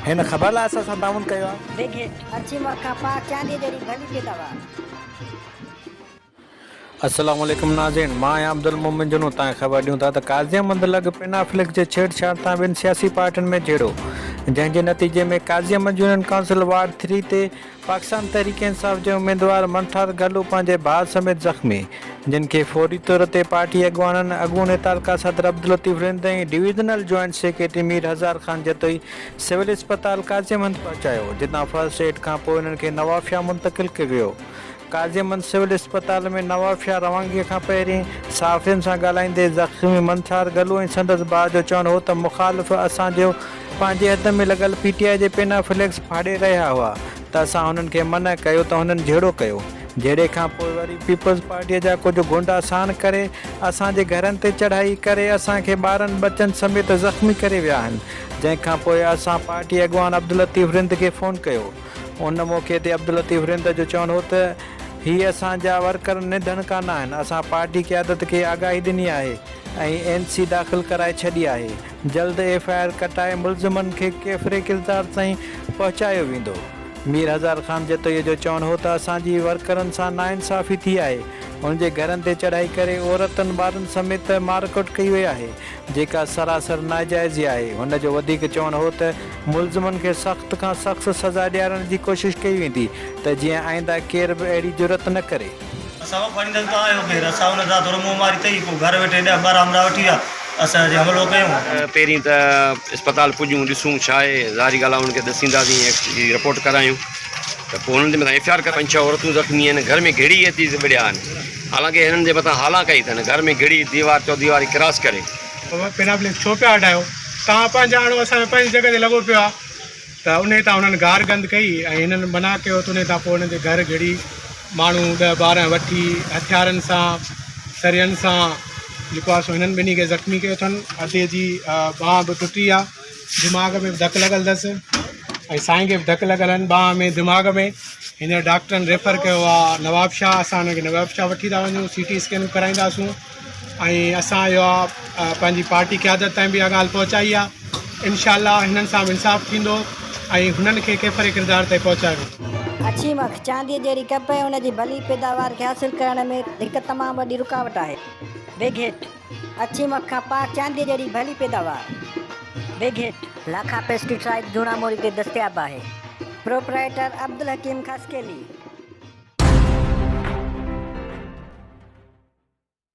هن خبر لاء اسان سان تعاون ڪيو آهي. بگهٽ، اڇي مک کان پاڪ چانديء جهڙي ڀلي پيداوار. السلام عليڪم ناظرين مان آهيان عبدالمومن جنو تان خبر ڏيون ٿا ته قاضي احمد لڳ پينافلڪس جي ڇيڙ ڇاڙ تان ٻن سياسي پارٽين ۾ جهيڙو جنهن جي نتيجي ۾ Qazi Ahmed union council ward three تي پاڪستان تحريڪ انصاف جي اميدوار منٺار گهلو پنهنجي ڀاء سميت زخمي جن کي فوري طور تي پارٽي اڳواڻن اڳوڻي تعلقه صدر Abdul Latif Rind ۽ divisional joint secretary Mir Hazar Khan Jatoi civil اسپتال قاضي احمد پهچايو جتان فرسٽ ايڊ کانپوء انهن کي نوابشاهه منتقل ڪيو ويو. قاضي احمد سول اسپتال ۾ نوابشاهه روانگي کان پهرين صحافين سان ڳالهائيندي زخمي منٺار گلو ۽ سندس ڀاء جو چوڻ هو ته مخالف اسان جو پنهنجي حد ۾ لڳل پي ٽي آء جي پينا فليڪس ڦاڙي رهيا هئا ته اسان هنن کي منع ڪيو ته هنن جهيڙو ڪيو جهيڙي کان پوء وري پيپلز پارٽيء جا ڪجهه گونڊا ساڻ ڪري اسان جي گهرن تي چڙهائي ڪري اسان کي ٻارن ٻچن سميت زخمي ڪري ويا آهن جنهن کان پوء اسان پارٽي اڳواڻ عبداللطيف رند کي فون ڪيو ان موقعي تي عبداللطيف رند جو چوڻ هو ته هي اسان جا ورڪر نڌڻڪا ناهن، اسان پارٽي قيادت کي آگاهي ڏني آهي ۽ اين سي داخل ڪرائي ڇڏي آهي، جلد ايف I R ڪٽائي ملزمن کي ڪيفري ڪردار تائين پهچايو ويندو. مير هزار خان جتوئي جو چوڻ هو ته اسان جي ورڪرن سان ناانصافي ٿي آهي، هن جي گهرن تي چڙهائي ڪري عورتن ٻارن سميت مارڪٽ ڪئي وئي آهي، جيڪا سراسر ناجائزي آهي، هن جو وڌيڪ چوڻ هو ته ملزمن کي سخت کان سخت سزا ڏيارڻ جي ڪوشش ڪئي ويندي ته جيئن آئنده ڪير به اهڙي جرئت نه ڪري. اسان کان کڻي ته آيو ڪير اسان ان سان ٿورو منهن ماري ٿئي پوء گهر ويٺي ڏهه 12 همراهه وٺي ويا اسان جي حملو ڪيون. پهرين ته اسپتال پڄون ڏسون ڇا آهي ظاهري ڳالهه آهي انهن کي ڏسينداسين ۽ رپورٽ ڪرايون ته پوء انهن جي مٿان ايف I R ڪرايون پنج ڇهه عورتون زخمي آهن گهر ۾ گهڙي اچي وڙهيا آهن حالانڪه هنن جي مٿان هالا ڪئي اٿن گهر ۾ گهڙي ديوار چوديواري ڪراس ڪري. پينافليڪس ڇو پيا هٽايو توهان پنهنجا آڻو اسان جو پنهنجي جڳهه تي لڳو پيو آهي ته انهي تان هنن گار گند ڪئي ۽ هنن منع ڪيو ته انهي تان پوء هنن جي گهر گهڙي ماڻهو ڏهه 12 وٺي هٿيارن سان سرين سان جيڪو آهي سو هنن ٻنهي کي زخمي ڪيو اٿن ادي جي ٻانهن به ٽٽي آهي دماغ ۾ به ڌڪ لڳل اٿس ۽ سائين کي به ڌڪ لڳل آهن ٻانهن ۾ دماغ ۾ هينئر ڊاڪٽرن ريفر ڪيو آهي نوابشاهه اسان هن کي نوابشاهه وٺي ٿا وڃون سي ٽي اسڪين ڪرائينداسون ۽ اسان اهو پنهنجي پارٽي قيادت تائين به اها ڳالهه پهچائي آهي انشاء الله هنن سان به انصاف ٿيندو ۽ هنن کي ڪيفر ڪردار تائين پهچايو ويندو. اڇي مک، چانديء جهڙي ڪپهه ۽ ان جي ڀلي پيداوار کي حاصل ڪرڻ ۾ هڪ تمام وڏي رڪاوٽ آهي. بگهٽ، اڇي مک کان پاڪ چانديء جهڙي ڀلي پيداوار. بگهٽ، لاکا پيسٽيسائيڊ جوڻا موري تي دستياب آهي. پروپرائيٽر عبدالحڪيم خاصخيلي.